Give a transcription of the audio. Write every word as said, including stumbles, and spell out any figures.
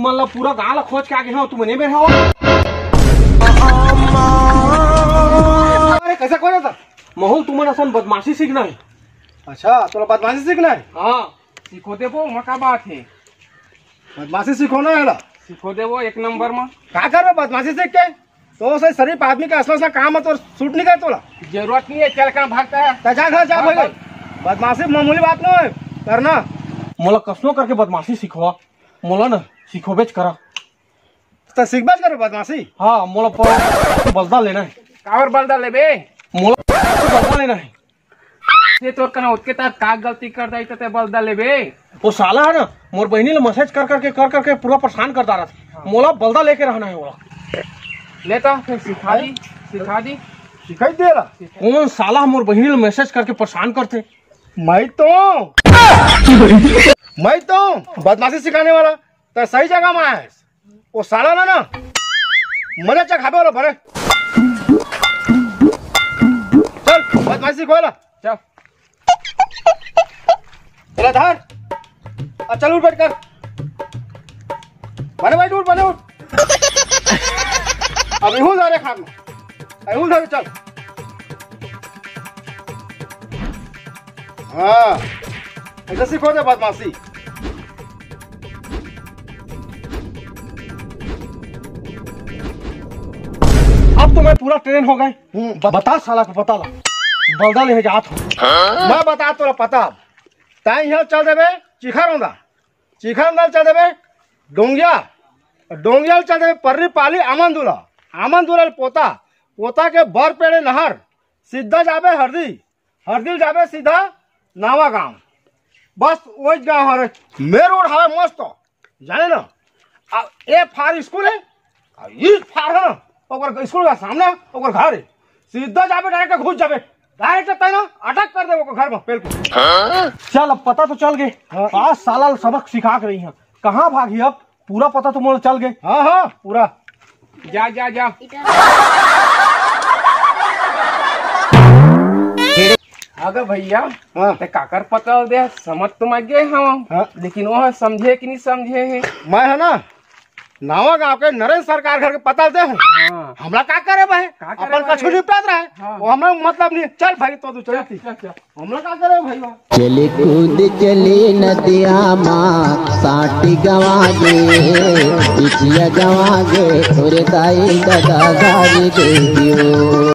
मतलब पूरा गांव ला खोज के आगे हो, तुम नहीं मेरे हो। अरे, कैसा कौन था? महूं तुमन असन बदमाशी सीखना है। अच्छा, तोला बदमाशी सीखना है? हाँ। सीखो देबो, ओमा का बात है? बदमाशी सीखो ना, एला। सीखो देबो, एक नंबर में। का करबे बदमाशी सीख के? तो से शरीफ आदमी के असला असला काम है, तो सूट नहीं करे तोला। जरूरत नहीं है, चल, कहाँ भागता है? ता जा घर जा भाग, भाई। भाग। बदमाशी मामूली बात ना है करना। मोला कसनो करके बदमाशी सिखवा, मोला ना सिखोबेच करा। तो सीखबेच करे बदमाशी। हाँ, मोला प-, बदला लेना है। काबर बदला लेबे? मोला बदला लेना है। ये तोर कना ओतके तार का गलती कर दाई त ते बलदा लेबे? वो साला है ना, मोर बहिनी ले मैसेज कर करके, कर करके पूरा परेशान कर डारत। मोला बलदा लेके रहना है, मोला। ले तो फिर सिखा दी, सिखा दी। सिखाई दे रहा। कौन साला मोर बहिनी ले मैसेज करके परेशान करते? मैं तो, मैं तो बदमाशी सिखाने वाला, तो सही जगह में आया है। वो साला ना ना, मजा चखाबे वाला भरे। चल, बदमाशी खोला। चल। चला धर। आ, चल, उठ, बैठ कर। बने बैठ, उठ, बने उठ। अब इहू जा रे खान में। इहू जा रे, चल। हाँ, ऐसा सीखो दे बदमाशी। अब तो मैं पूरा ट्रेन हो गए। हम्म। बता साला को, बता ला। बलदा ले जात हो। मैं बता तोला पता। ताई यहाँ चल देबे चिखरौंदा, चिखरौंदा चल देबे डोंगिया, डोंगिया चल देबे पर्री पाली आमन दूल्हा, आमन दूल्हा पोता, पोता के बर पेड़े नहर, सीधा जाबे हरदी, हरदी जाबे सीधा नावा गांव। बस वही गांव हरे। मेर रोड हवे मस्त, जाने ना। अब ए फार स्कूल है, अब ई फार है ना, ओकर स्कूल का सामने ओकर घर है। सीधा जाबे, डायरेक्ट घुस जाबे, डायरेक्ट तय ना अटैक कर दे ओकर घर में, बिल्कुल। चल, अब पता तो चल गए। हाँ। आज साला सबक सिखा के रही है, कहाँ भागी अब? पूरा पता तो मोला चल गए। हाँ, हाँ, पूरा। जा, जा, जा। अगर भैया, हाँ। ते काकर पता दे, समझ तो मैं गए हूँ, हाँ। लेकिन वो समझे कि नहीं समझे है? मैं है ना, नावा गांव के नरेंद्र सरकार घर के पता दे हूँ। हाँ। हमला का करे भाई? का करे अपन भाई? कछु निपटात रहे। हाँ। वो हमें मतलब नहीं। चल भाई, तो तू चल। चल, चल, चल। हमला का करे भाई? चले कूद चले नदिया मा, साटी गवा गे, पिछिया गवा गे, तोरे दाई ददा गारी दे दियो।